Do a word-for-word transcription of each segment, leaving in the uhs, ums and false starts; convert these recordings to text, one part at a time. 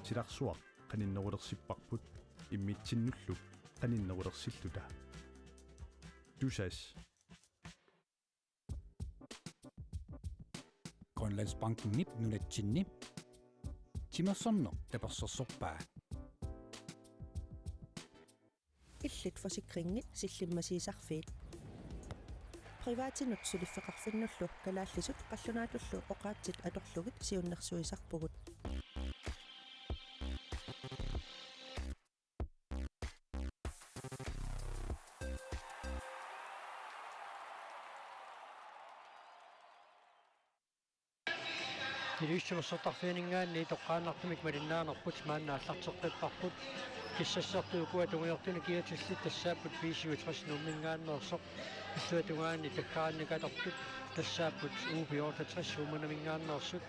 silarsuaq qaninnerulersipparput immitsinnullu qaninnerulersilluta. Tusass. Grønlandsbankenip nunatsinni timersorneq tapersersorpaa. Illit forsikringit sillimmasiisarfiit. Privatinut suliffeqarfinnullu kalaallisut qallunaatullu oqaatsit atorlugit siunnersuisarpugut. Ilulissat Timersortarfianinngaanniit toqqaannartumik malinnaanerput maanna aallarteqqipparput. Kissassertut ukua tungujortunik kiatillit tassaapput B syvogtres Nuumminngaanneersoq, illuatungaani takkaannik atortut tassaapput U B otteogtres Uummannaminngaanneersut.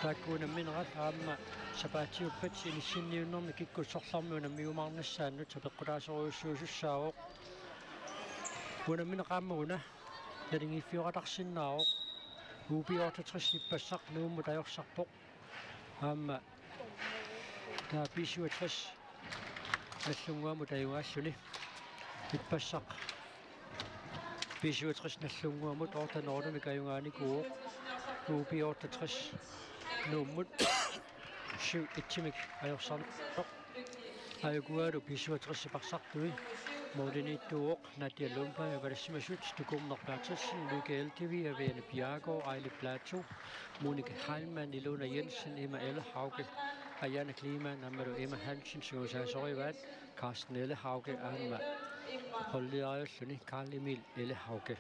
Taakku unamminerat aamma sapaatiuppat inissinniunnermi kikkut sorlarmi unammiumaarnissaannut sapeqqutaasorujussuusussaavoq. Unammineq aamma una naligiiffioqatarsinnaavoq. U B otteogtres ippassaq Nuummut ajorsarpoq. Aamma taava B syvogtres Nagdlunguamut ajugaalluni. Ippassaq B syvogtres Nagdlunguamut otte nul-imik ajugaanikuuvoq. U B otteogtres Nuummut syv et-imik ajorsarpoq. Ajukuaalu B syvogtres-ip arsartui målimiittuuvoq Nadia Lundblad, Avalasimasut, Tukummer Berthelsen, Lykke Eldevig, Aviane Bjerregaard, Aili Platou, Monika Heilmann, Ilona Jensen, Emma Ellehauge, Ayana Kleemann aammalu Emma Hansen sungiusaasoraat. Carsten Ellehauge aamma holdiariulluni Carl Emil Ellehauge.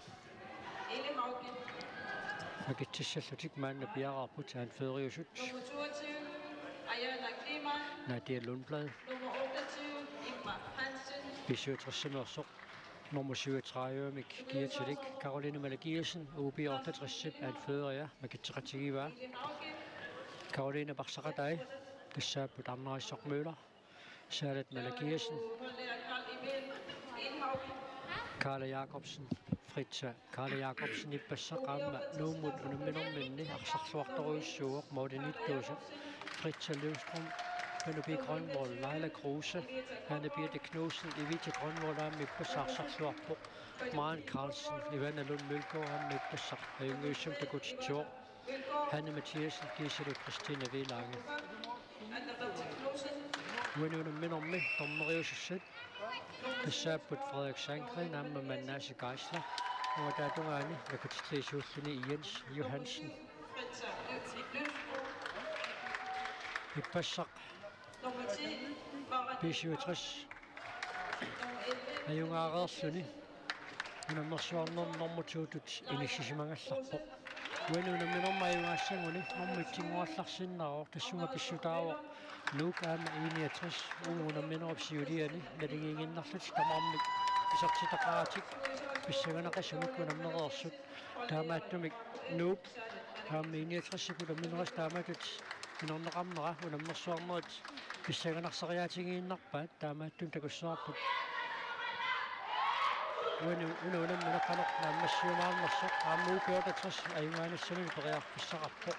Makitsissallutik maanna piareerput anføreriusut Nadia Lundblad, B syvogtres-imeersoq, nummer syvogtredive-mik kiatilik Karoline Malakiassen, U B otteogtres-ip anføreria, makitseqatigivaa. Karoline-p arsaqatai tassaapput Arnarissormøller, Charlotte Malakiassen, Karla Jakobsen, Fritza. Karla Jakobsen ippassaq aamma Nuummut unamminerminni arsarluartorujussuuvoq målimiittuusoq. Fritza Løvstrøm, Hanne B. Grønvold, Laila Kruse, Hanne Birthe Knudsen, Evita Grønvold aamma ippassaq arsarluarpoq. Maren Carlsen, Ivana Lund Mølgaard aamma ippassaq ajunngivissumik takutitsivoq. Hanne Mathiassen, Gisela Christine Wielange. Uani unamminermi dommeriusussat tassaapput Frederik Sandgreen aamma Manasse Geisler. Uataatungaani makitsilliisuulluni Jens Johansen. Ippassaq B syvogtres ajugaareerluni unammersuarnermi normu to-tut inissisimagallarpoq. Uani unamminermi ajugaassaguni normu et-innguallarsinnaavoq, tassunga pissutaavoq Nuuk aamma I niogtres, uagut unamminerup siuliani naligiinnarlutik tamarmik isertitaqaratik pissanganaqisumik unammereersut. Taamaattumik Nuuk aamma I niogtres-ip unamminerisa taamatut inerneqarnera unammersuarnerit pissanganarsariaatigiinnarpaat. Taamaattumik takussavarput uani una unammineq qanoq naammassiumaarnersoq, aamma U B otteogtres ajugaanissamini periarfissaqarpoq.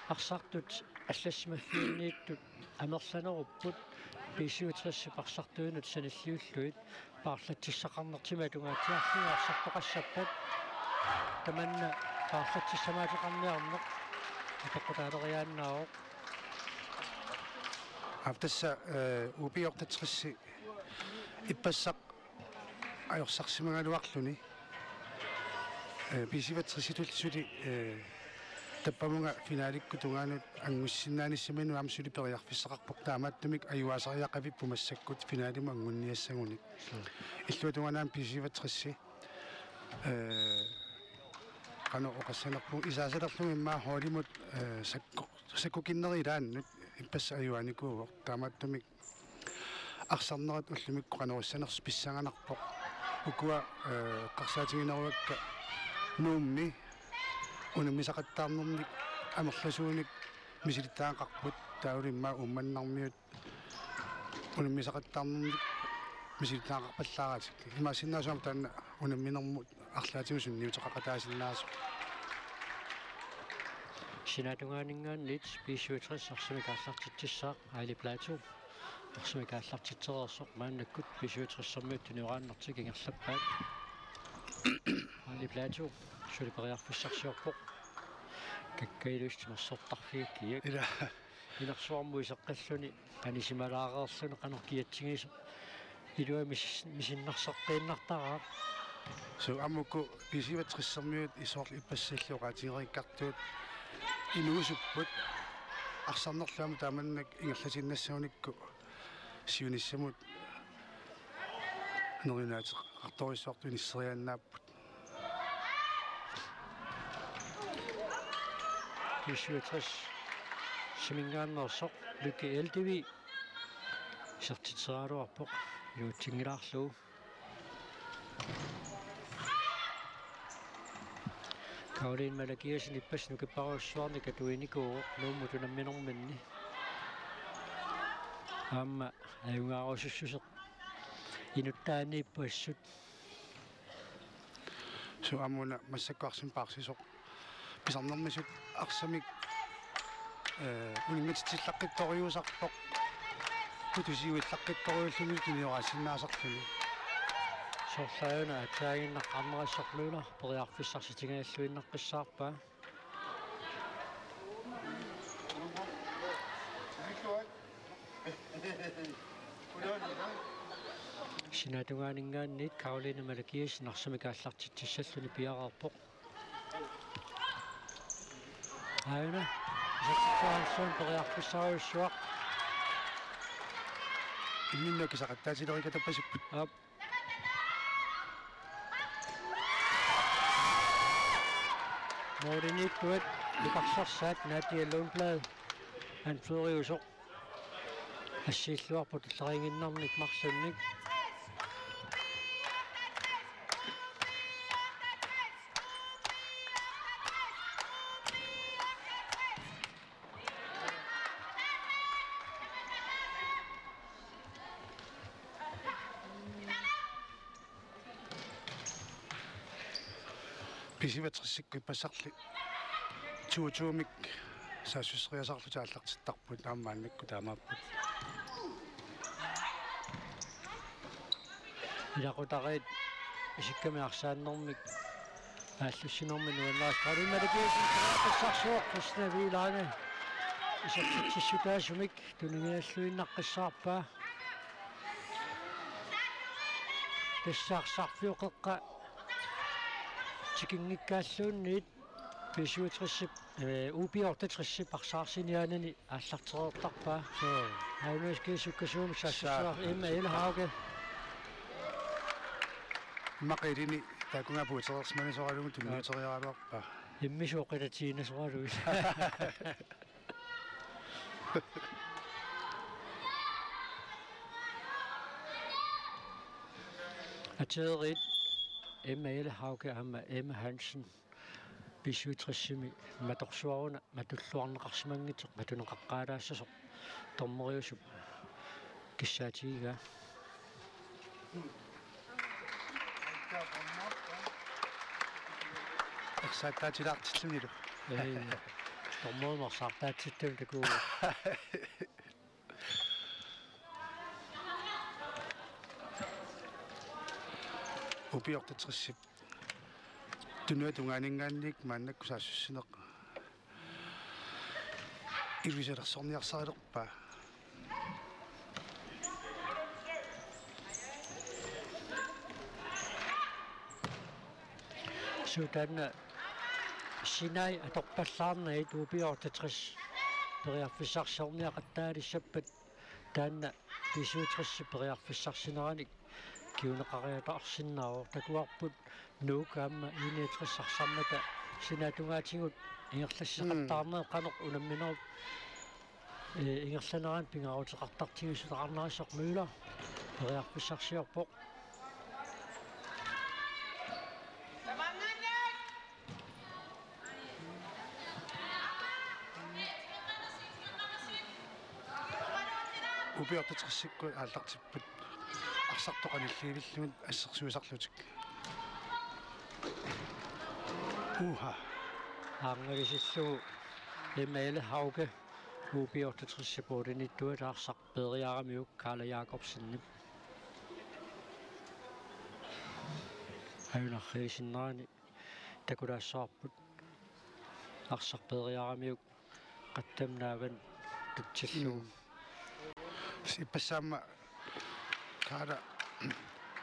Arsartut allassimaffiunniittut amerlanerupput B syvogtres-ip arsartuinut sanilliullugit paarlatsissaqarnertik atungaatsiarlugit arsartoqassappat. Tamanna paarlatsissamaateqarniarneq apeqqutaaleriaannaavoq. Aap, tassa, eh, U B otteogtres ippassaq ajorsarsimagaluarluni, eh, B syvogtres-itut suli, eh, tappamunga finalikkut tungaanut angusinnaanissaminut aamma suli periarfissaqarpoq, taamaattumik ajugaasariaqavippoq massakkut finalimut angunniassagunik. Illuatungaani aamma B syvogtres, eh, qanoq oqassanerpunga, isaasalerlugu immaqa holdimut, eh, sakku-, sakkukinneri ilaannut ippassaq ajugaanikuuvoq, taamaattumik arsarnerat ullumikkut qanoq issanersoq pissanganarpoq. Ukua, eh, eqqarsaatigineruakka Nuummi unammisaqattaarnermik amerlasuunik misilittagaqarput, taavalu immaqa Uummannarmiut unammisaqattaarnermik misilittagaqarpallaaratik. Imaassinnaavoq taanna unamminermut arlaatigut sunniuteqaqataasinnaasoq. Sinaatungaaninngaanniit B syvogtres arsamik aallartitsissaaq Aili Platou. Arsamik aallartitsereersoq maannakkut B syvogtres-ermiut tunioraannartik ingerlappaat. Aili Platou suli periarfissarsiorpoq. Kakkailus timersortarfiit kiak. Ila. Inersuarmut iseqqilluni anisimalaareerluni qanoq kiatsigisoq. Ilua mis-, misinnarseqqiinnartaraa. Suu, aamma uku B syvogtres-ermiut isorl ippassalli oqaatigereerikkartuut inuusupput. Arsarnerlu aamma taamannak ingerlatiinnassagunikku siunissamut neriunaateqartorujussuartut inisseriaannaapput. B syvogtres-erminngaanneersoq Lykke Eldevi isertitseriaraluarpoq iluatsinngilaarlugu. Karoline Malakiassen ippassaq nukipparujussuarnik atuinikuuvoq Nuummut unamminerminni. Aamma ajugaarusussuseq inuttaanniippoq assut. Suu, aamma una massakkut arsamik paarsisoq pisarnermisut arsamik, ee, uninngatitillaqqittorujussuusarpoq. Putusiuillaqqittorujuulluni tunioraassinnaasarluni. Soorlu una aatsaaginnaq Anders Møller periarfissarsitigigalluinnaqqissaarpaa. Sinaatungaaninngaanniit Karoline Malakiassen arsamik aallartitsissalluni piareerpoq. Aana. Isertitseriarsuaq periarfissarujussuaq. Imminnut kisaqattaatilerikatappasipput. Aap. Mooriniittuat iparsarsaat Nadia Lundblad anføreriusoq. Assiilluarpoq tulleriiginnarnik marlunnik. B syvogtres-ikkut ippassarli to-to-mik saassusseriasaarlutik aallartittarput, aamma maannakkut taamaapput. Ilaqutariit isikkamik arsaannermik aallussinermik nuannarisaqaluunnaat, Karoline Malakiassen periarfissarsivoq, Kristina Viilaane isertitsissutaasumik tuniniaalluinnaqqissaarpaa. Tassa arsarfioqeqqa tikinngikkaluunniit B syvogtres-ip, ee, U B otteogtres-ip arsaarsiani aallartereertarpaa. Suu. Agnes G. Sukkasuumik saassussaasoq. Saa. Emma Elhauge. Immaqa ilini taakkununnga puutereersimanisoralugu tunniuteriaraluarpaa. Immisooqilatiinasoralugu. Aterit Emma Elhauge aamma Emma Hansen B syvogtres-imi matorsuaruna matulluarneqarsimanngitsoq matuneqaqqaalaassasoq dommeriusup kissaatigigaa. Ersaattaatilaartillunilu. Ee, dommerumik ersaattaatsittunik takuuk. U B otteogtres-ip tunuata tungaaninngaanniit maannakkut saassussineq ilusilersorniarsarilerpaa. Suu, taanna sinai atorpallaarnagit U B otteogtres periarfissarsiorniaqattaalissappat taanna B syvogtres periarfissarsineranik kinguneqariataarsinnaavoq. Takuarput Nuuk aamma I niogtres arsarmata sinaatungaatigut ingerlassaqattaarnerat qanoq unamminerup, ee, ingerlanerani pingaaruteqartartigisoqarnersoq. Møller periarfissarsiorpoq. U B otteogtres-ikkut aallartipput arsartoq qanillivillugit assersuisarlutik. Uha. Aamma ilisillugu Emma Ellehauge, U B otteogtres-ip målimiittuata arsaq peeriaramiuk Kaala Jakobsenip. Ajunarliisinnaani takulaassavarput arsaq peeriaramiuk qattam naavan tutsillugu. Mm. Ippassaq aamma Kaala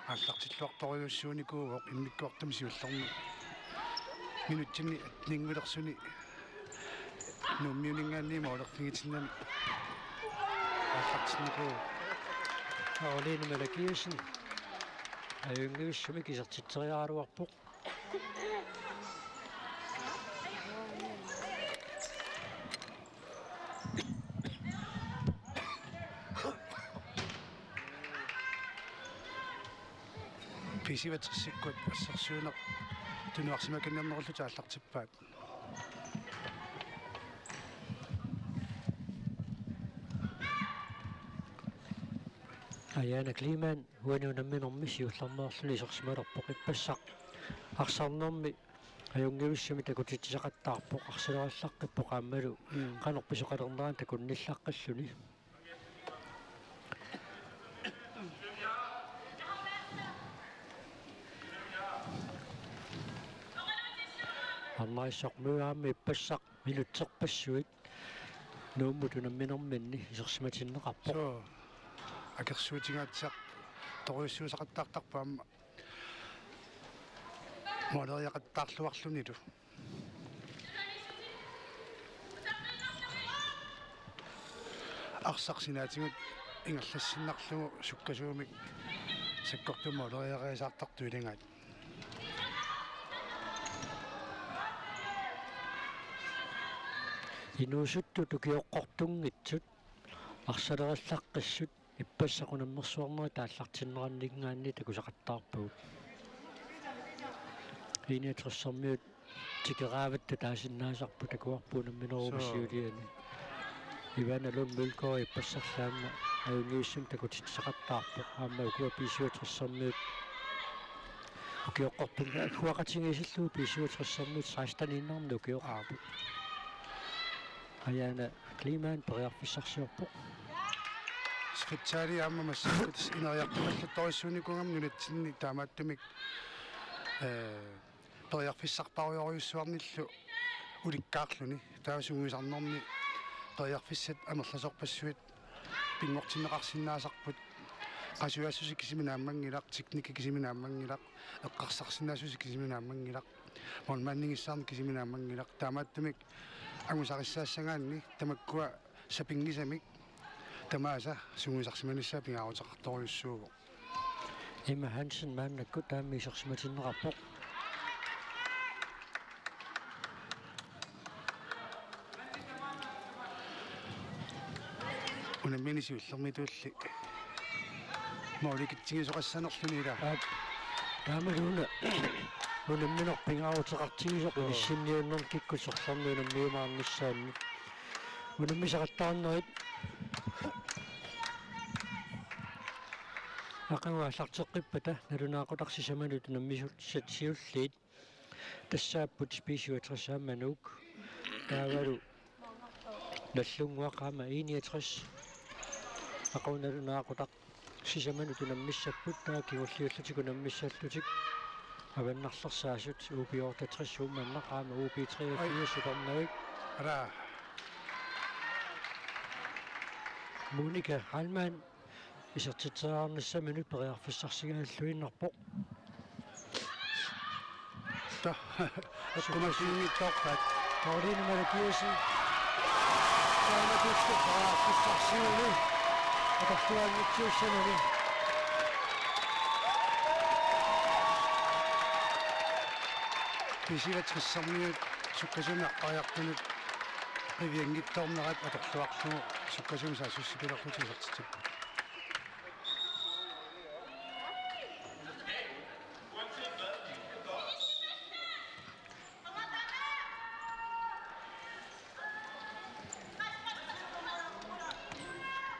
aallartilluartorujussuunikuuvoq immikkoortumi siullermi. Minutsinni attenninngulersuni Nuummiuninngaanniit målerfigitinnani aallartinnikuuvoq. Karoline Malakiassen ajunngivissumik isertitseriaraluarpoq. B syvogtres-ikkut assersuineq tunuarsimakannerullutik aallartippaat. Ajaana Kleemann uani unamminermi siullermeerluni isersimalerpoq, ippassaq arsarnermi ajunngivissumik takutitsisaqattaarpoq, arsalerillaqqippoq aammalu. Mm. Qanoq pisoqalernerani takunnillaqqilluni. Arnarisormiut aamma ippassaq minutserpassuit Nuummut unamminerminni isersimatinneqarpoq. Suu. Akersuutigaatsiaq torujussuusaqattaartarpoq aamma måleriaqattaarluarlunilu. Arsaq sinaatigut ingerlassinnarlugu sukkasuumik sakkortuumik måleriariasaartartut ilagaat. Inuusuttut ukioqqortunngitsut arsalerillaqqissut ippassaq unammersuarnerit aallartinneranninngaanniit takusaqattaarpagut. I niogtres-ermiut tikeraavatta taasinnaasarput, takuarput unamminerup. Suu. Siuliani. Ivana Lund Mølgaard ippassallu aamma ajunngivissumik takutitsisaqattaarpoq, aamma ukua B syvogtres-ermiut ukioqqortunngitsut, agguaqatigiissillugu B syvogtres-ermiut seksten-iinnarmik ukioqqorput. Ajaana Kleemann periarfissarsiorpoq. Skritsaali aamma massakkut ineriartugallattorujussuunikuugami nunatsinni, taamaattumik, eh, periarfissarpassuarujussuarnillu ulikkaarluni. Taava sungiusarnerni periarfissat amerlasoorpassuit pinngortinneqarsinnaasarput. Qasujaassuseq kisimi naammanngilaq, teknikki kisimi naammanngilaq, eqqarsarsinnaassuseq kisimi naammanngilaq, målmandigissaarneq kisimi naammanngilaq. Taamaattumik angusarissaassagaanni tamakkua sapinngisamik tamaasa sungiusarsimanissaa pingaaruteqartorujussuuvoq. Emma Hansen maannakkut taama isersimatinneqarpoq. Unammineq siullermik tulli målikitsigisoqassanerluni ilaa. Aap. Taamalu una unammineq pingaaruteqartigisoq. Joo. Inissinniunnermi kikkut sorlermi unammiumaarnissaanni. Unammisaqattaarnerit aqagu aallarteqqippata nalunaaqutaq sisamanut unammisussat siulliit tassaapput B syvogtres aamma Nuuk. Taavalu Nagdlunguaq aamma I niogtres. Aqagu nalunaaqutaq sisamanut unammissapput, taava kingulliullutik unammissallutik avannarlersaasut U B otteogtres Uummannaq aamma U B treogfirs Upernavik. Ara. Monika Heilmann isertitseriarnissaminut periarfissarsigalluinnarpoq. Ta-, eqqumasinngitsoorpaat. Karoline Malakiassen. Taanna tustu periarfissarsiuni. Atorluanngitsuussanani. B syvogtres-ermiut sukkasuumik aqqariartunut qivianngitsoornerat atorluarlugu sukkasuumik saassussipiloorlutik isertitsipput.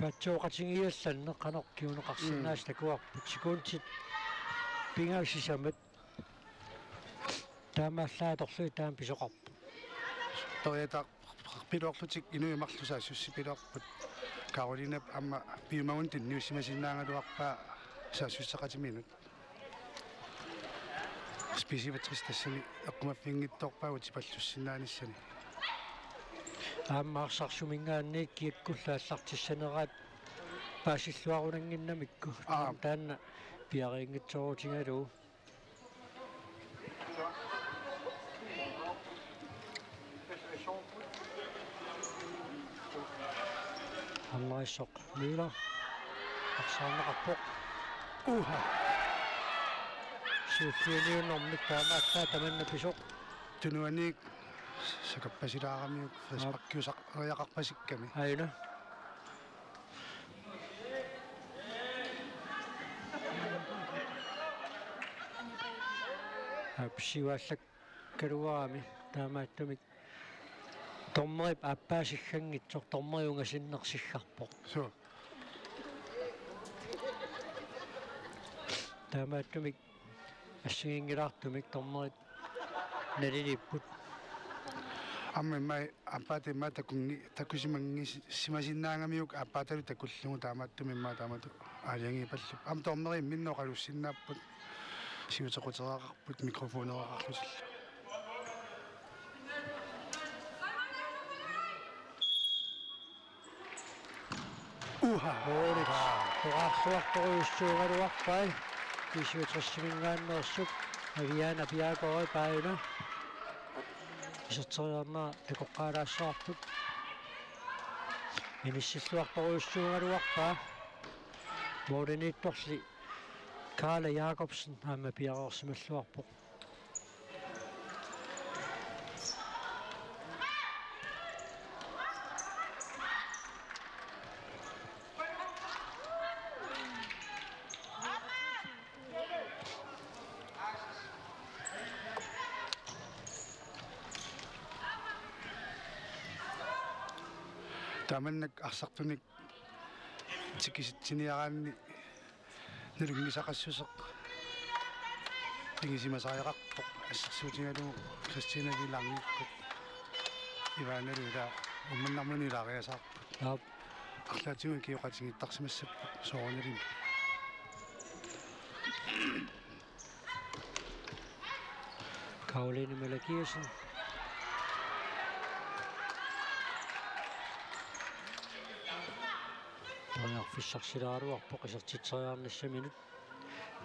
Paatsooqatigiiallanneq qanoq kinguneqarsinnaasut. Mm. Takuarput sekundit pingasut sisamat. Taamaallaat atorlugit taama pisoqarpoq. Periata-, Piluarlutik inuit marluk saassussipiloorput. Karolinap aamma piumagunik tunniussimasinnaagaluarpaa saassusseqatiminut. B syvogtres tassani eqqumaffiginngitsoorpaa utipallussinnaanissani. Aamma arsaq suminngaanniit kiakkullu aallartissaneraat paasilluarunannginnamikku. Aap. Taanna piariinngitsoorutigalugu. Arnarisoq Møller. Arsaarneqarpoq. Uha. Siulliuniunnermik taamaallaat tamanna pisoq. Tunuaniik sakappasilaaramik frisparkiusaq ariaqarpasikkami. Aajuna. Apsivaallak kaluarami taamaattumik dommerip aappaasigganngitsoq dommeri ungasinnersiggarpoq. Suu. Taamaattumik assigiinngilaartumik dommerit naliliipput. Aamma immaqa aappaata immaqa takunngi-, takusimanngisimasinnaagamiuk aappaatalu takullugu taamaattumik immaqa taamatut aalajangiipallup. Aamma dommeri imminnut oqalussinnaapput siutequtereeraqarput mikrofonereerarlutillu. Uha. Målit. Toqqarsuartorujussuugaluarpai. B syvogtres-iminngaanneersut Aviana Bjerregaard Baajuna. Iserteriarnera takoqqaalaassavarput. Inissilluartorujussuugaluarpaa. Målimiittorli Karla Jakobsen aamma piareersimalluarpoq. Tamannak arsartunik tikisitsiniaraanni nalunngisaqassuseq pigisimasariaqarpoq assersuutigalugu Kristina Villangikkut Ivanalu ila ummannarmani ilaariasaarput. Aap. Arlaatigut ikioqatigiittarsimassapput soorunalimi. Karoline Malakiasen. Periarfissarsilaaraluarpoq isertitseriarnissaminut.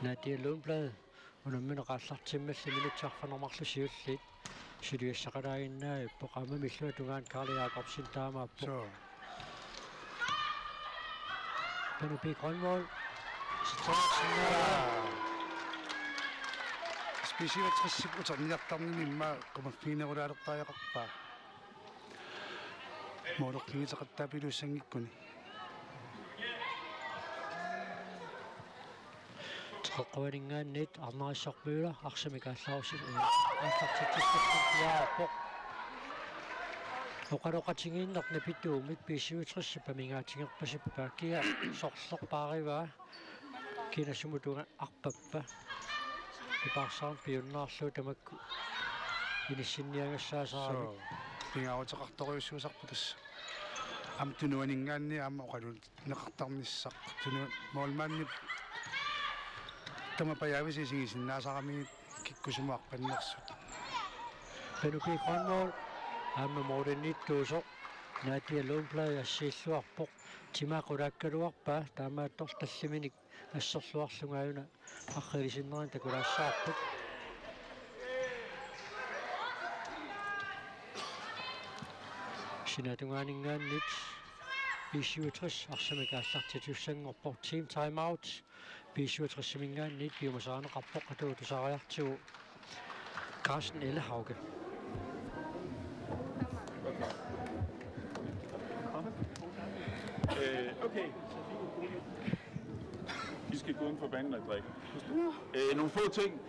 Nadia Lundblad unammineq aallartimmalli minutsit arfineq-marluk siulliit suliassaqalaaginnavippoq, aamma milluat tungaanut Karla Jakobsen taamaappoq. Suu. Benny P. Grønvold. Straks. B syvogtres-ip uterniartarnini immaqa qumaffiginerulaalertariaqarpaa. Målerfigiseqattaapiluussanngikkuni. Teqeqquaninngaanniit Arnarisoq Møller arsamik aallarussi-, aallartitsissusiaarpoq. Oqaloqatigiinneq napituumik B syvogtres-ip amigaatigerpasippaat kia sorlerpaarivaa, kina sumut tungaanut arpappa. Ipaarsaarneq pijunnaarlugu tamakku inissinniagassaasarami. Suu, pingaaruteqartorujussuusarput tassa. Aamma tunuaninngaanniit aamma oqaluunneqartarnissaq. Tunu-, målmandip tamapajaavisa isigisinnaasaramiuk kikkut sumut arpannersut. Benny P. Grønvold aamma målimiittuusoq. Nadia Lundblad assiilluarpoq. Timaa qulaakkaluarpaa, taamaattoq tallimanik asserluarlunga aajuna arriilisinneranik takulaassavarput. Sinaatungaaninngaanniit B syvogtres arsamik aallartitsisussanngorpoq. Team timeout. B syvogtres-iminngaanniit piumasarineqarpoq, atuutusaariartigu Carsten Ellehauge. Øh, okay. Vi skal gå uden for banen og drikke. Øh, nogle få ting.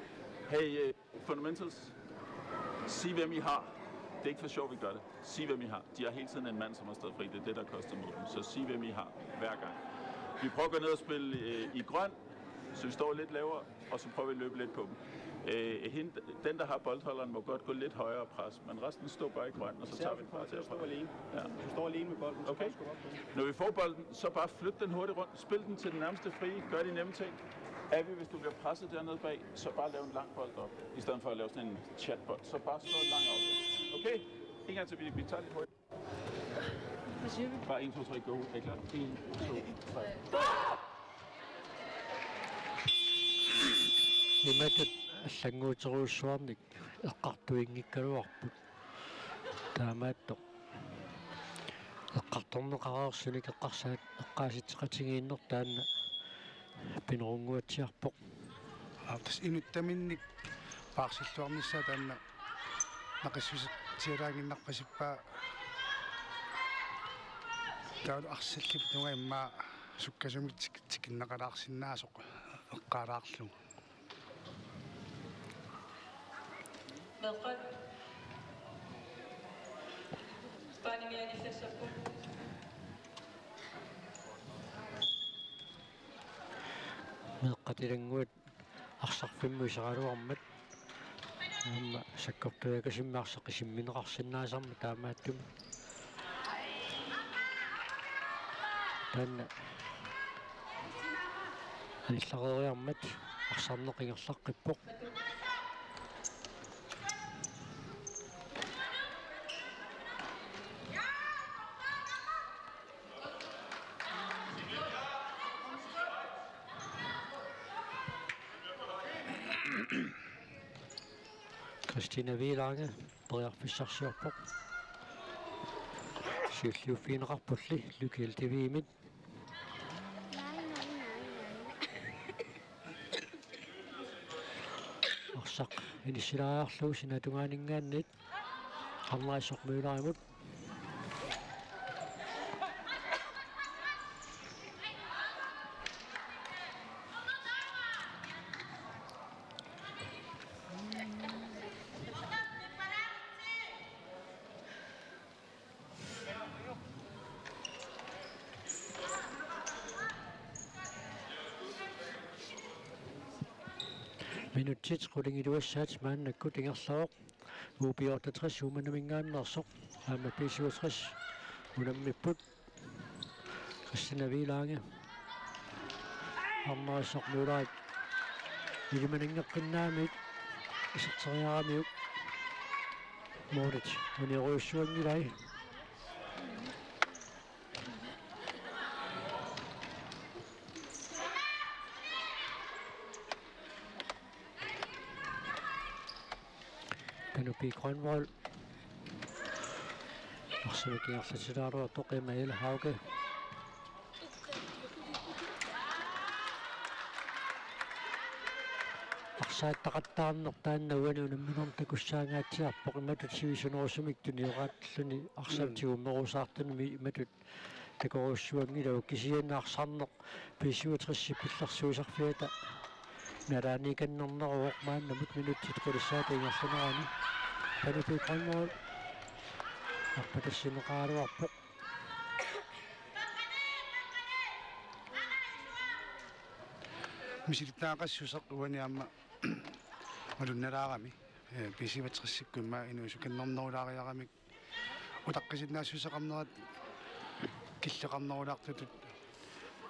Hey, øh, fundamentals. Sig, hvem I har. Det er ikke for sjov, vi gør det. Sig, hvem I har. De har hele tiden en mand, som har stået fri. Det er det, der koster målene. Så sig, hvem I har, hver gang. Vi prøver at gå ned og spille øh, i grøn, så vi står lidt lavere, og så prøver vi at løbe lidt på dem. Øh, hende, den, der har boldholderen, må godt gå lidt højere pres, men resten står bare i grøn, og så tager vi den bare derfra. Hvis du står alene. Ja. Hvis du står alene med bolden, så okay. Når vi får bolden, så bare flyt den hurtigt rundt. Spil den til den nærmeste frie. Gør de nemme ting. Abby, hvis du bliver presset dernede bag, så bare lav en lang bold op, i stedet for at lave sådan en chatbold. Så bare slå en lang op. Okay? En gang til, vi, vi tager det hurtigt. Hvad siger vi? Bare en, to, tre, go. Er I klar? En, to, tre. Imatut allannguuterujussuarnik eqqartuinngikkaluarput. Taamaattoq eqqartorneqareersunik eqqarsaat eqqaasitseqatigiinneq taanna pinerunnguatsiarpoq. Aap, tassa inuttaminnik paarsilluarnissaa taanna naqissusitsialaannginnarpasippaa. Taavalu arsallit tungaimmaa sukkasumik tik-, tikinneqalaarsinnaasoq eqqaalaarlugu. Meeqqat. Spanimianillassappu. Meeqqat ilannguat arsarfimmut iseraluarmat aamma sakkortuujakasimmik arsaq isimmineqarsinnaasarmat taamaattumik. Taanna anillareeriarmat arsarneq ingerlaqqippoq. Kristina Vilange periarfissarsiorpoq. Siulliuffigineqarpulli Lykke L T V-mit. Arsaq inissilaariarlugu sinaatungaaninngaanniit Arnarisoq Møllerimut. Minutsit qulingiluassaat maannakkut ingerlavoq. U B otteogtres Uummannaminngaanneersoq aamma B syvogtres unammipput. Kristina Vilange. Arnarisoq Møllerik. Ilimananngeqqinnaamik iserteriaramiuk. Målit uniorujussuanngilai. Panu P. Grønvold. Arsamik ingerlatilaaruartoq Emma L. Hauge. Arsaattaqattaarneq taanna uani unamminermi takussaangaatsiarpoq imatut sivisunerusumik tunioraalluni arsaq Mm. tigummerusaartunimi imatut takorussuanngilagut kisianni arsarneq B syvogtres pillersuisarfiata nalaaniikannerneruvoq maannamut minutsit qulissaata ingerlanerani. Panu P. Grønvold arpatassinneqaraluarpoq. Misilittagaqassuseq uani aamma malunnalaarami, eh, B syvogtresikkut immaqa inuusukannernerulaariaramik utaqqisinnaassuseqarnerat killeqarnerulaartutut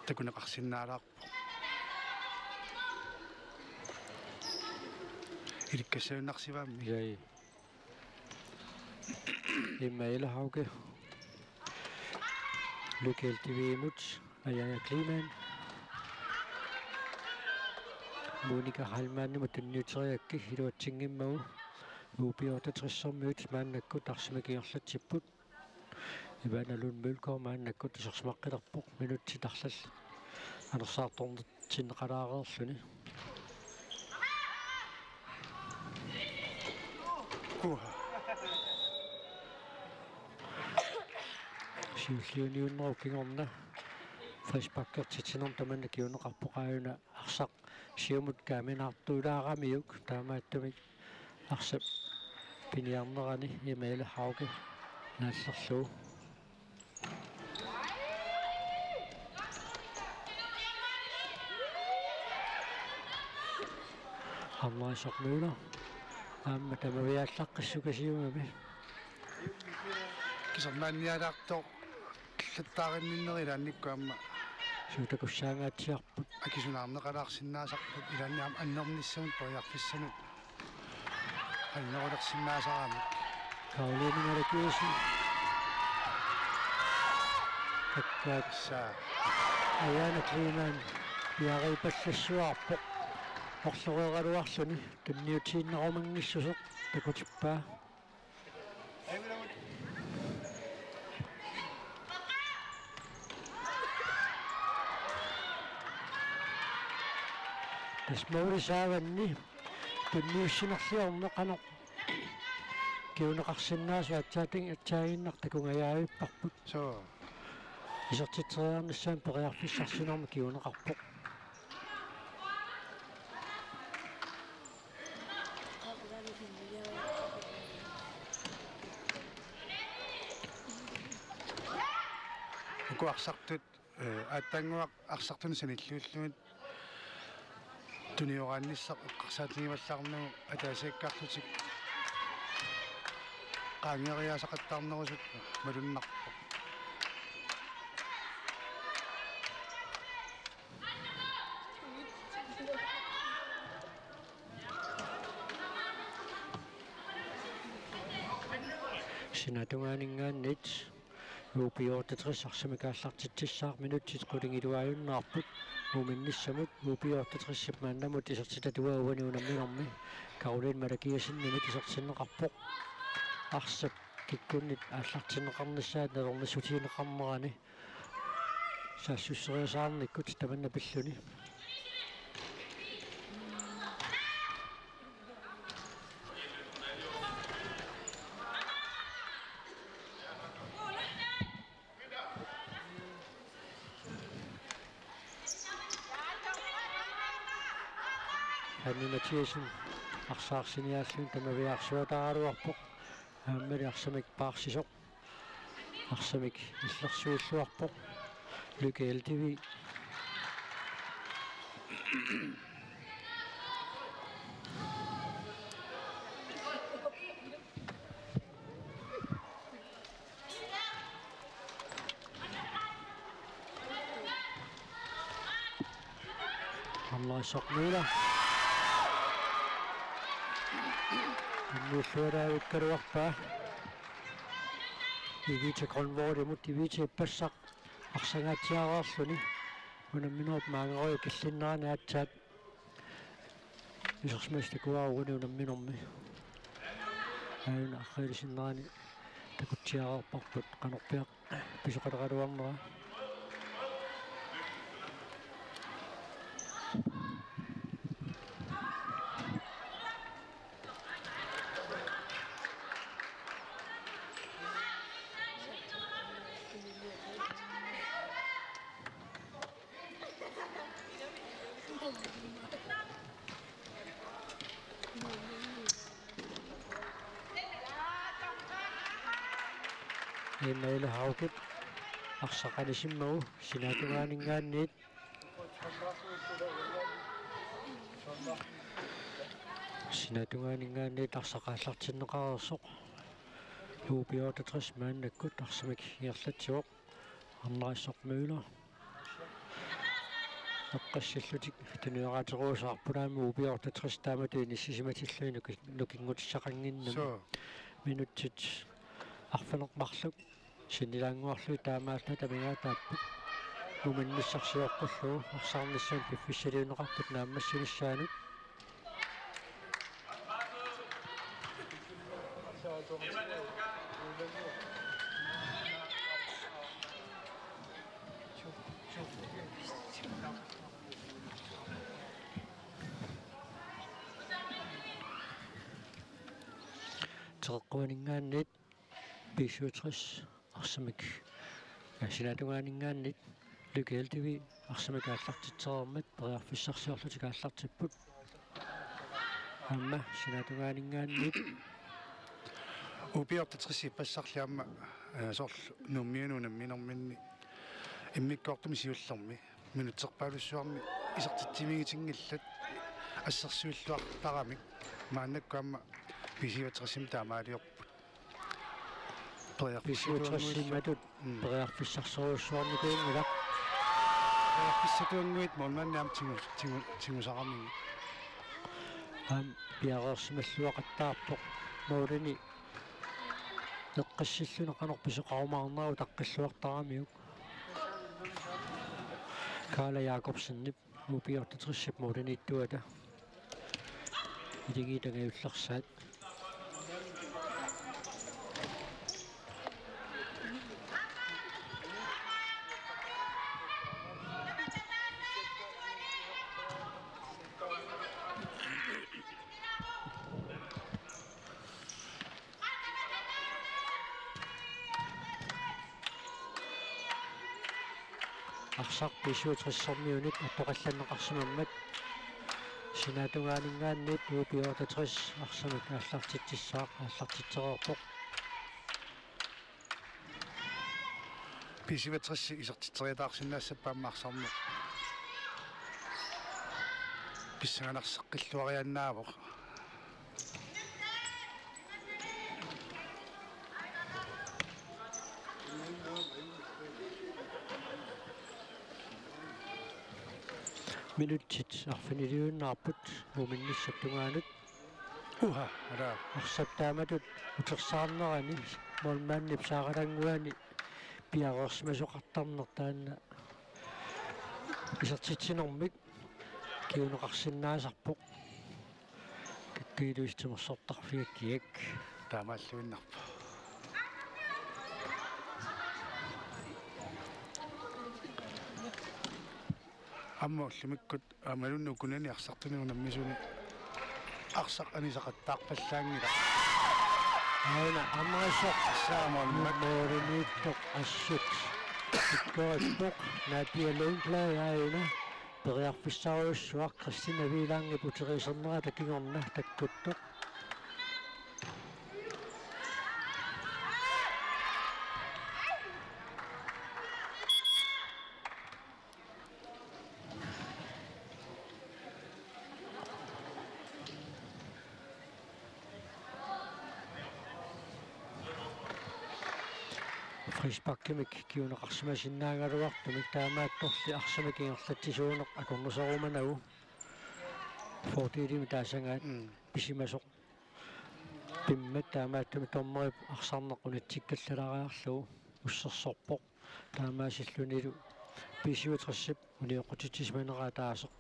takuneqarsinnaalaarpoq. Ilikkassagunarsivaammi. Jai. Emma L. Hauge. Lykke L T V-mut. Ajana Kleemann. Monika Heilmannimut tunniuteriarakku iluatsinngimmagu. U B otteogtres-ermiut maannakkut arsamik ingerlatsipput. Ivana Lund Mølgaard maannakkut isersimaqqilerpoq minutsit arlallit anersaartortinneqalaareerluni. Uha. Siulliuniunnerup kingorna frisparkertitsinermut tamanna kinguneqarpoq aajuna arsaq siumut kaaminaartuulaaramiuk taamaattumik arsap piniarnerani Emma L. Hauge naallerlugu. Arnarisoq Møller aamma tamaviaallaqqissukasiugami. Kisermaannialaartoq qillattaarinninneri ilaannikkut aamma suut takussaangaatsiarput. Akisunaarneqalaarsinnaasarput ilaanni aamma annernissamut periarfissanut annerulersinnaasarami. Karoline Malakiussen. Takkaat. Saa. Ajaana Kleemann piareerpallassuarpoq. Orloreeraluarluni tunniutiinnarumanngitsoq takutippaa. Tassa måli saavanni tunniussinerliorneq qanoq kinguneqarsinnaasoq aatsaat-, aatsaaginnaq takungajavipparput. Suu. Isertitseriarnissaanut periarfissarsiornermik kinguneqarpoq. Uku arsartut, eh, aatsaannguaq arsartunik sanilliullugit tunioraannissaq eqqarsaatigivallaarnagu ataasiakkaarlutik qaangeeriaasaqattaarnerusut malunnarpoq. Sinaatungaaninngaanniit U B otteogtres arsamik aallartitsissaaq, minutsit qulingiluaajunnaarput. Uuminnissamut U B otteogtresip maannamut isertitatuaa uani unamminermi Karoline Malakiassenimit isertinneqarpoq. Arsap kikkunnit aallartinneqarnissaat nalornissutigineqarnerani saassusseriasaarnikkut tamanna pilluni. Hanne Mathiassen arsaq arsiniaalluni tamaviaarsuataaraluarpoq. Aammali arsamik paarsisoq. Arsamik illersuilluarpoq. Lykke Eldevi. Arnarisoq Møller. Tunniulluaraavikkaluarpaa. Ivita Grønvoldimut, Ivita ippassaq arsangaatsiareerluni. Unamminerup maangarujuk killinnerani aatsaat isersimasut takuarunik unamminermi. Aajuna arriilisinnerani takutsiareerparput qanorpiaq pisoqaleqaluarnera. Emma Ella Hauge arsaq anisimmagu sinaatungaaninngaanniit. Sinaatungaaninngaanniit arsaq aallartinneqareersoq. U B otteogtres maannakkut arsamik ingerlatsivoq. Arnarisoq Møller. Eqqassillutik tunioraatigerusaarput aamma U B otteogtres taamatut inissisimatillugit nuki-, nukinngutissaqannginnami. Suu. Minutsit arfineq-marluk sinnilaannguarlugit taamaallaat amigaataapput. Uuminnissaq sioqqullugu arsaarnissamut piffissaliunneqarput naammassinissaanut. Teqeqquaninngaanniit B syvogtres arsamik. Ja, sinaatungaaninngaanniit Lykke Eldevi arsamik aallartitsereermat periarfissarsiorlutik aallartipput. Aamma sinaatungaaninngaanniit. U B otteogtres ippassarli aamma, eh, soorlu Nuummiunut unamminerminni immikkoortumi siullermi minutserpaalussuarni isertitsimigitinngillat. assersuilluartaramik maannakkut aamma B-syvogtresimi taamaaliorput. Periarfissatuannguillu-, B-syvogtresimatut, mm, periarfissarsorujussuarnikuunngilaq. Periarfissatuannguit målmandi aamma tigu-, tigu-, tigusaramiuk. Aamma piareersimalluaqattaarpoq målini eqqissilluni qanoq pisoqarumaarnerat utaqqilluartaramiuk. Karla Jakobsenip U B otteogtresip målimiittuata. Ilingit angajullersaat. Arsaq B-syvogtresimiunit attoqqallanneqarsimammat sinaatungaaninngaanniit U B otteogtres arsamik aallartitsissaaq, aallartitsereerpoq. B-syvogtres isertitseriataarsinnaassappat aamma arsarneq pissanganarseqqilluariaannaavoq. Minutsit arfiniliuinnarput uuminnissap tungaanut. Uha, ala. Arsap taamatut utersaarnerani målmandip saaralannguani piareersimasoqartarneq taanna isertitsinermik kinguneqarsinnaasarpoq. Kakkaak ilusi timersortarfigakkit. Taamaalluinnarpoq. Aamma ullumikkut aammaluunniit ukunani arsartuni unammisuni arsaq anisaqattaarpallaanngilaq. Aana Amrisoq. Saamon målimiittoq assut ikkorippoq. Nadia Lundblad aana periarfissarujussuaq, Kristina Wielandip uteriisernerata kingorna takkuttoq. Frisparkimik kinguneqarsimasinnaagaluartumik, taamaattorli arsamik ingerlatsisuuneq akornuserumanagu. Fordelimik taasagaat. Mm. Pisimasoq. Pimmat taamaattumik dommerip arsarneq unitsikkallaleriarlugu ussersorpoq. Taamaasillunilu B-syvogtresip unioqqutitsisimanera ataaseq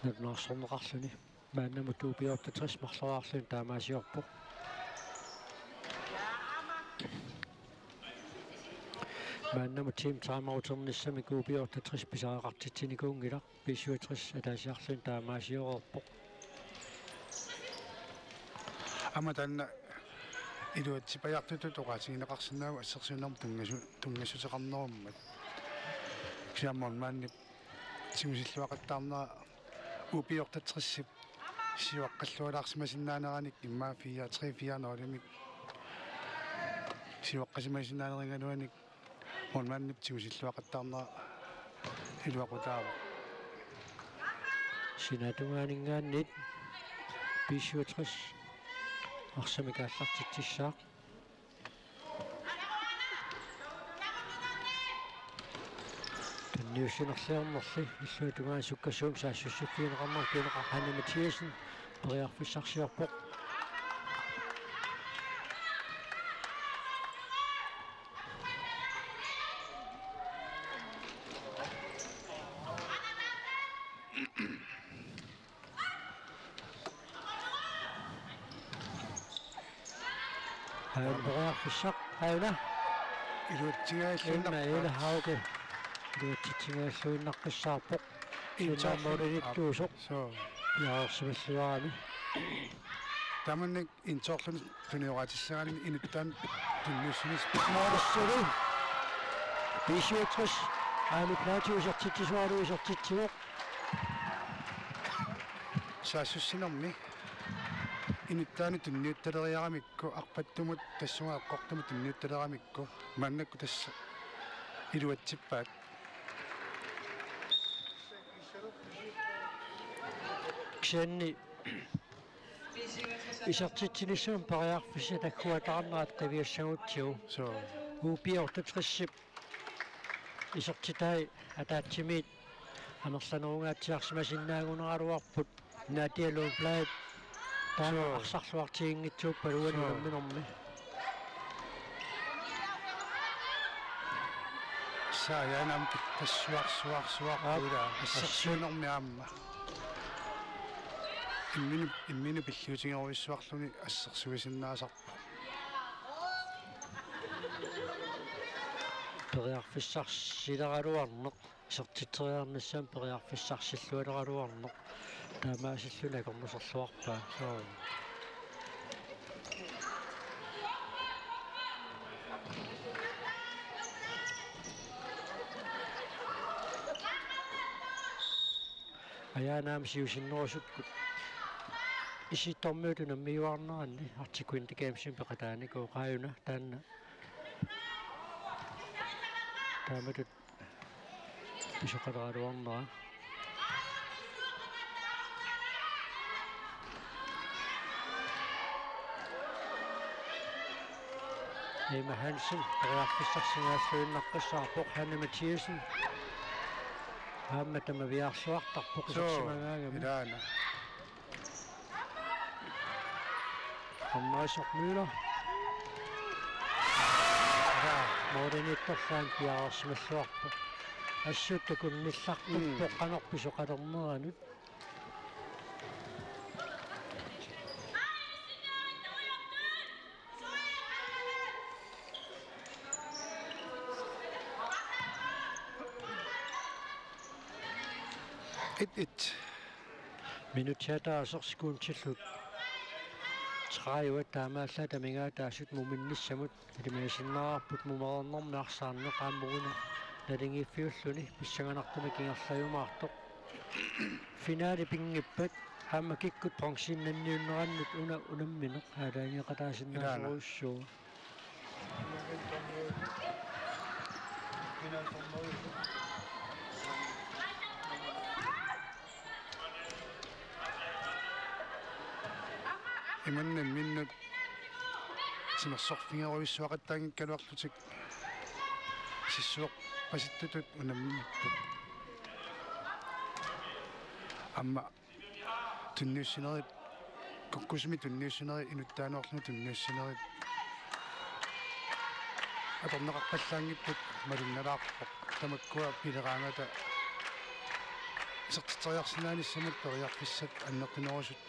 nalunaarsorneqarluni. Maannamut U B otteogtres marloriarluni taamaasiorpoq. Maannamut team timeouternissamik U B otteogtres pisariaqartitsinikuunngilaq. B-syvogtres ataasiarluni taamaasioreerpoq. Aamma taanna iluatsippajaartutut oqaatigineqarsinnaavoq assersuinermut tunngasu-, tunngassuteqarnerummat. Kisianni målmandip tigusilluaqattaarnera U B otteogtresip siuaqqallualaarsimasinnaaneranik immaqa fire tre fire nulimik siuaqqasimasinnaanerugaluanik målmandip tigusilluaqattaarnera iluaqutaavoq. Sinaatungaaninngaanniit B-syvogtres arsamik aallartitsissaaq. Tunniussinerliornerli illuatungaani sukkasuumik saassussiffigineqarneq kinguneqarpoq. Hanne Mathiassen periarfissarsiorpoq. Aana periarfissaq, aana. Iluatsingaalluinnarpoq. Aana, aana, Hauke. Iluatsitsingaalluinnaqqissaarpoq. Indsorluni. Sinnaammulilittuusoq. Suu. Piareersimalluarami. Tamanna indsorluni tunioraatissagaanni inuttaanut tunniussinis-. Maalissuulu. B-syvogtres. Aamma Platou isertitsisualu isertitsivoq. Saassussinermi inuttaanut tunniuttaleriaramikku, arpattumut tassunga eqqortumut tunniuttaleramikku, maannakkut tassa iluatsippaat. Kisianni isertitsinissamut periarfissat agguataarnerat qiviassagutsigu. Suu. U B otteogtresip isertitai ataatsimiit amerlanerungaatsiarsimasinnaagunaraluarput. Nadia Lundblad taanna. Suu. Arsarluartiginngitsuuppat uani. Suu. Unamminermi. Saajaanam tassuarsuarsuar. Aap. Uula assersuinermi aamma. Imminut, imminut pilliutigerujussuarluni assersuisinnaasarpoq. Periarfissarsileraluarneq. Isertitseriarnissamut periarfissarsillualeraluarneq. Taamaasilluni akornuserluarpaa. Suu. Ajaana aamma siusinnerusukkut. Issittormiut unammiuaarneranni Arctic Winter Gamesimi peqataanikuuvoq, aajuna taanna. Taamatut pisoqaleraluarnera. Emma Hansen periarfissarsinnaalluinnaqqissaarpoq, Hanne Mathiassen aamma tamaviaarluartarpoq. Suu, isersimagaangami. Ilaana. Andreas Møller. Målimiittorlaanut piareersimalluarpoq. Assut takunnillartorpoq. Mm. Qanoq pisoqalerneranut. Et et. Minutsit ataaseq sekundillu tredive taamaallaat amigaataasut muminnissamut. Ilimagisinnaarput mumereernermi arsaanneq aamma una naligiiffiulluni pissanganartumik ingerlajumaartoq. Finale pinngippat aamma kikkut bronzeinnanniunnerannut una unammineq aalajangeeqataasinnaassorujussuuvoq. Ilaana. Imanna imminnut timersorfigerujussuaqattaanngikkaluarlutik sissuerpasittutut unammipput. Aamma tunniussinerit, kukkusumik tunniussinerit, inuttaanuarluni tunniussinerit atorneqarpallaanngipput malunnalaarpoq. Tamakkua pileraangata isertitseriarsinnaanissamut periarfissat annertunerusut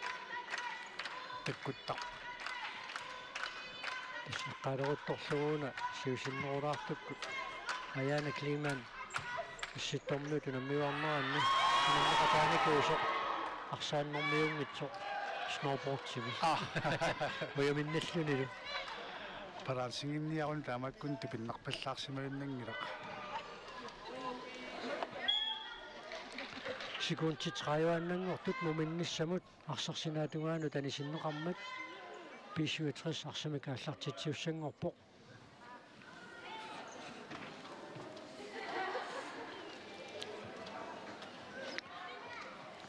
takkuttarput. Eqqaaleruttorluuna siusinnerulaartukkut Ajaana Kleemann Issittormiut unammiuarneranni unammeqataanikuusoq arsaannermiunngitsoq snowboardimi. Ah. Ujaminnillunilu. Balancinginniaruni taamaakkununnga tupinnarpallaarsimajunnanngilaq. Sekundit tredive-annanngortut muminnissamut arsaq sinaatungaanut anisinneqarmat B syvogtres arsamik aallartitsisussanngorpoq.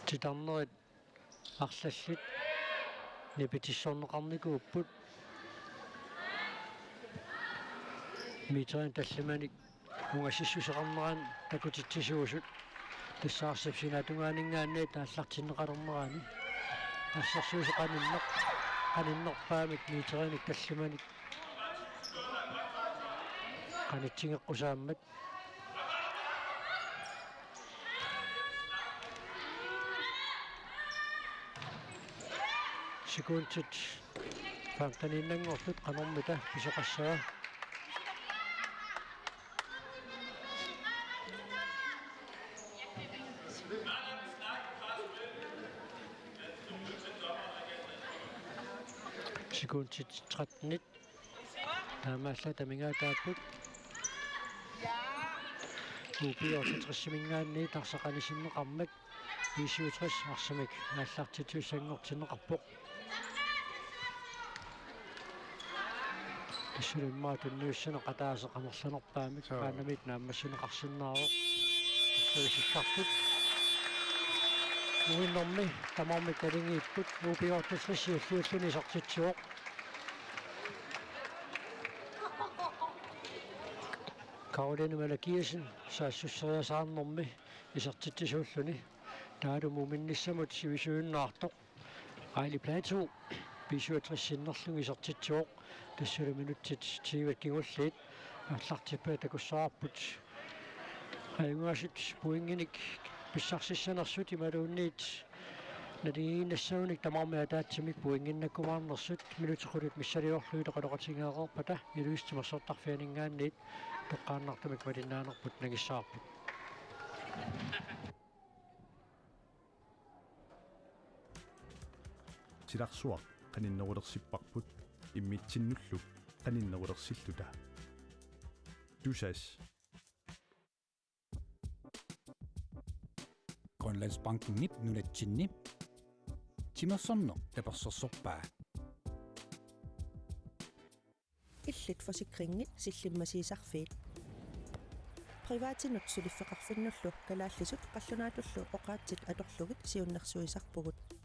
Titarnerit arlallit nipitissorneqarnikuupput. Meterinik tallimanik ungasissuseqarnerani takutitsisuusut. Tassa arsap sinaatungaaninngaanniit aallartinneqalernerani assersuisoq qaninneq, qaninnerpaamik meterinik tallimanik qanitsigeqqusaammat. Sekundit femteniinnanngortut qanormita pisoqassava? Sekundit trettenit taamaallaat amigaataapput. U B otteogtresiminngaanniit arsaq anisinneqarmat B syvogtres arsamik aallartitsisussanngortinneqarpoq. Tassalu immaqa tunniussineq ataaseq amerlanerpaamik. Suu. Paanamiit naammassineqarsinnaavoq. Tassalu silarput. Uinnermi tamarmik naligiipput, U B otteogtres siulliulluni isertitsivoq. Karoline Malakiassen saassusseriasaarnermi isertitsisuulluni. Taavalu muminnissamut sivisuinnartoq Aili Platou B syvogtres sinnerlugu isertitsivoq. Tassalu minutsit tyve kingulliit aallartippai takussavarput. Ajugaasut pointinik pissarsissanersut imaluunniit naligiinnassagunik tamarmik ataatsimik pointinnakkumaarnersut minutsit qulit missiliorlugit oqaloqatigeereerpata Ilulissat Timersortarfianinngaanniit toqqaannartumik malinnaanerput nangissavarput. Silarsuaq qaninnerulersipparput imminnullu qaninnerulersilluta. Tusass. Grønlandsbankenip nunatsinni timersorneq tapersersorpaa. Illit forsikringit sillimmasiisarfiit. Privatinut suliffeqarfinnullu kalaallisut qallunaatullu oqaatsit atorlugit siunnersuisarpugut.